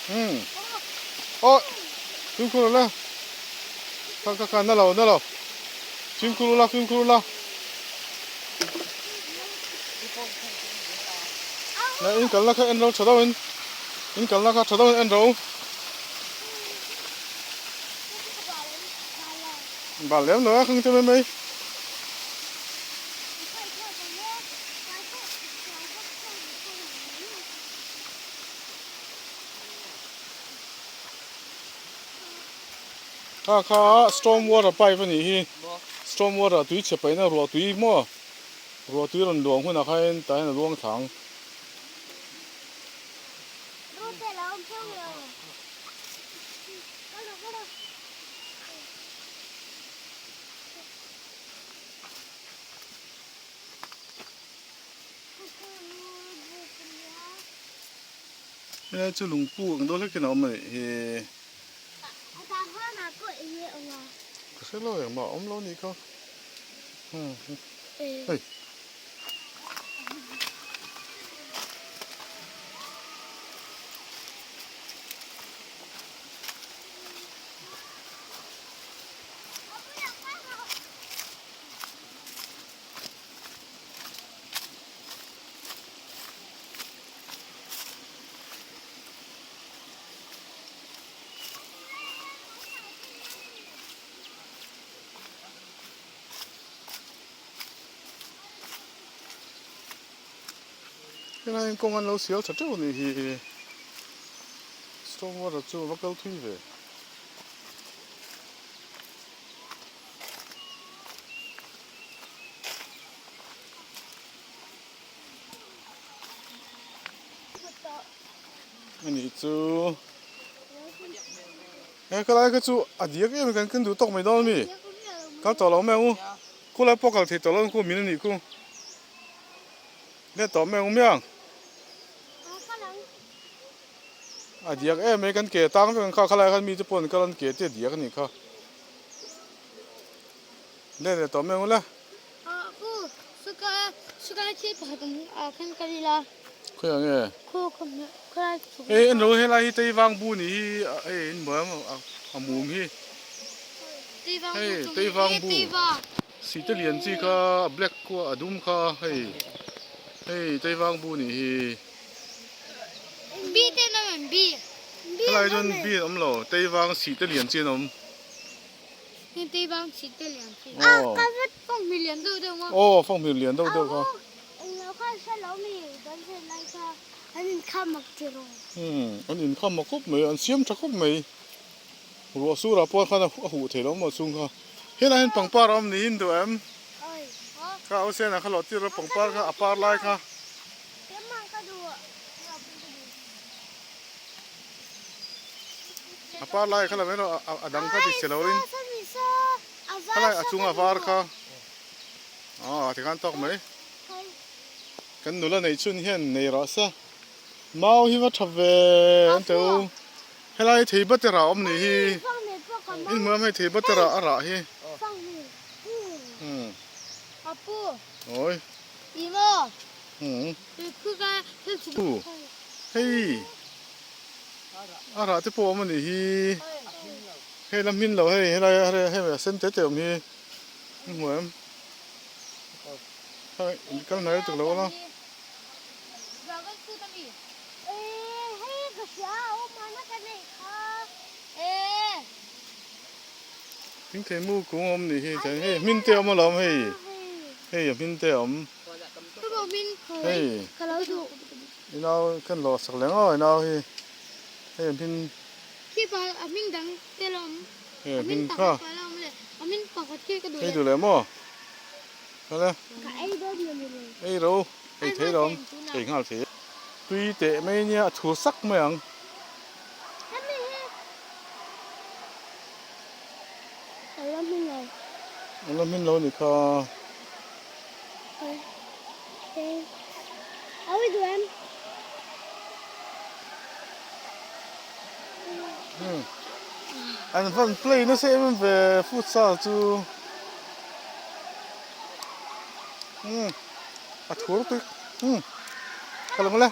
Umm aw fimkhur ula kha kha kha na lo na lo fimkhur ula fimkhur ula na in kalna kha en ro tha deuhin in kalna kha tha deuhin en ro bal lem lo a khang te mai mai. Kha kha storm water pipe a nih hi storm water tui chhe paihna ruah tui maw ruah tui rawn luang hunah khan tah hian a luang thla ang. Helai chu lungpu ang deuh hlekin a awm a nih hi. Ka hre lo engmah a awm lo nih kha. Hei. Helai in kawng an lo sial tha teuh a nih hi storm water chu a va kal thui ve. Ani chu he khalai kha chu a diak em kan kan duh tawk mai dawn ami kal tawh lo mai ang u khulai pawh kal thei tawh lo ang khu min anih khu let tawh mai ang u miang a diak em mai kan ke tang vek ang kha khalai khan mite pawh an kal an ke te a diak anih kha. Le le tawh mai ang ula. Pu, suka suka thil pakhat ang ah khan kal ila. Khawi ang nge? Khaw khaw hmeh khawlai chhuk. Hei en ro helai hi Teivang bu ni hi hei in hmuh em a mum hi. Teivang bu Hei chu Teivang nge bu. Teivang. Sihte lian chi kha a black khu a dum kha hei hei Teivang bu ni hi. Bi te an awm em bi. Helai chuan bi an awm lo Teivang sihte lian chi an awm. Aw fanghmir lian deuh deuh kha. An inkham mak khawp mai an siam tha khawp mai ruah surah pawh khan a huh thei lo maw chhung kha helai hian pangpar a awm niin duh em kha ocean ah kha lawh tir a pangpar kha a par lai kha. A par lai kha lo mai rawh a dang kha ti che lo in khalai a chung a var kha aw ti khan tawk mai kan nula neih chhun hian nei rawh se mau hi va tha ve an teu helai thei butter ah awm ni hi in hmuh em hei thei butter ah a rah hi awi Hei a rah te pawh a awm a nih hi hei la hmin lo hei helai a hei a sen te te awm hi i hmu em hei kal hnai lutuk lo la. Thingthei mu kung a awm nih hi hei hmin te a awm alawm hei hei a hmin te a awm. Hei i nau khan lawh sak leh ngawt i nau hi hei a hmin hei a hmin kha hei duh leh maw kal e ei ro ei thei lo ei nghal thei tui teh mai nia a chhur sak mai ang. A la hmin lo a ni kha. An van play nasa em em ve futsal chu. A thur tui. Ka lo ngawlh e.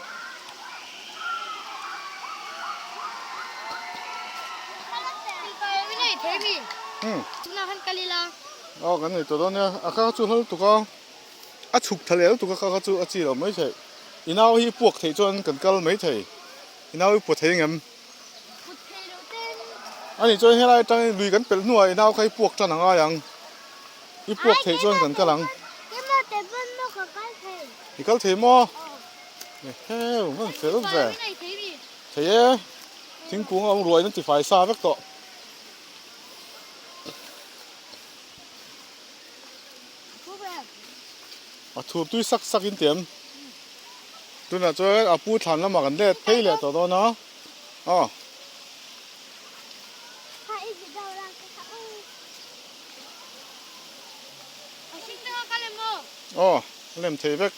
Umm. Aw kan nei tawh dawn nia, a kha chu hal tuk a, a chhuk tha leh lutuk a kha kha chu a chi lo mai theih. I nau hi puak theih chuan kan kal mai thei, i nau hi pua thei engem? A nih chuan helai atangin lui kan pelh hnuah i nau kha i puak tan a ngai ang, i puak theih chuan kan kal ang. I kal thei maw? Eheu, hman fel ve. Thei e, thingkung a awm ruaiin a tifai sa vek tawh. A thur tui sak sak in tiam. Tunah chuan a pu thlan lamah kan let phei leh tawh dawn a. Aw. Aw, a lem thei vek.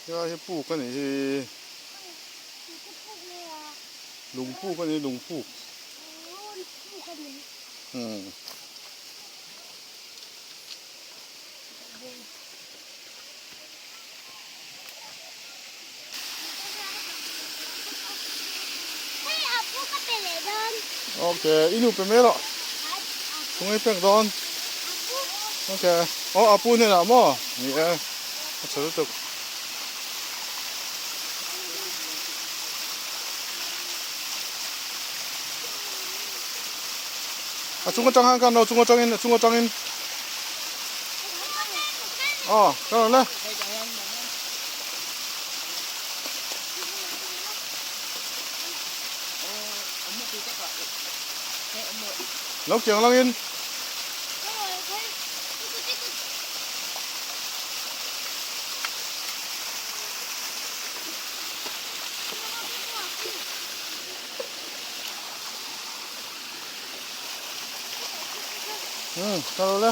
Helai hi puk a nih hi lung puk a ni lung puk umm. Ok, i nu pe mai rawh. Tunge i pek dawn? Ok, aw apu hnenah maw? Ni e, a tha lutuk. A chung atang khan kan lo chung atangin a chung atangin aw ka rawn le lo kiang langin Umm ka lo le.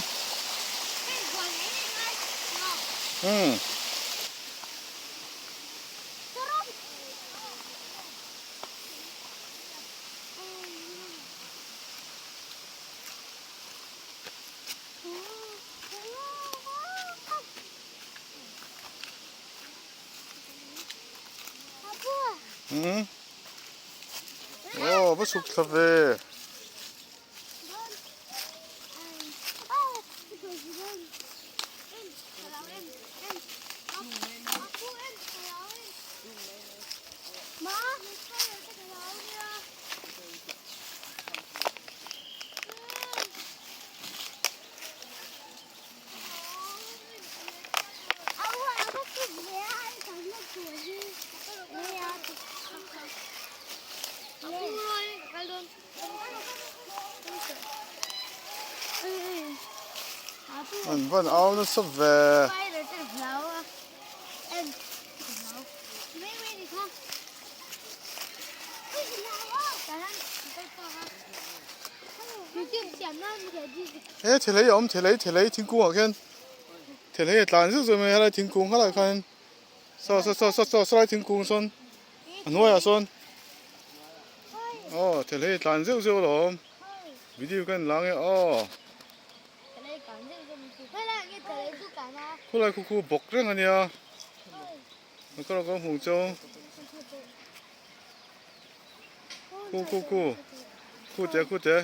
Umm. Umm. Aw va chhuk thla ve. An van au nasa ve. He thelei a awm thelei thelei thingkung ah khian thelei a tlan zeuh zeuh mai a helai thingkung helaiah khan saw saw saw saw saw sawlai thingkung sawn a hnuaiah sawn aw thelei a tlan zeuh zeuh alawm video ka en lang e aw khulai khu khu bawk reng a nia ka lo hmuh chu. Khu khu khu khu te khu te.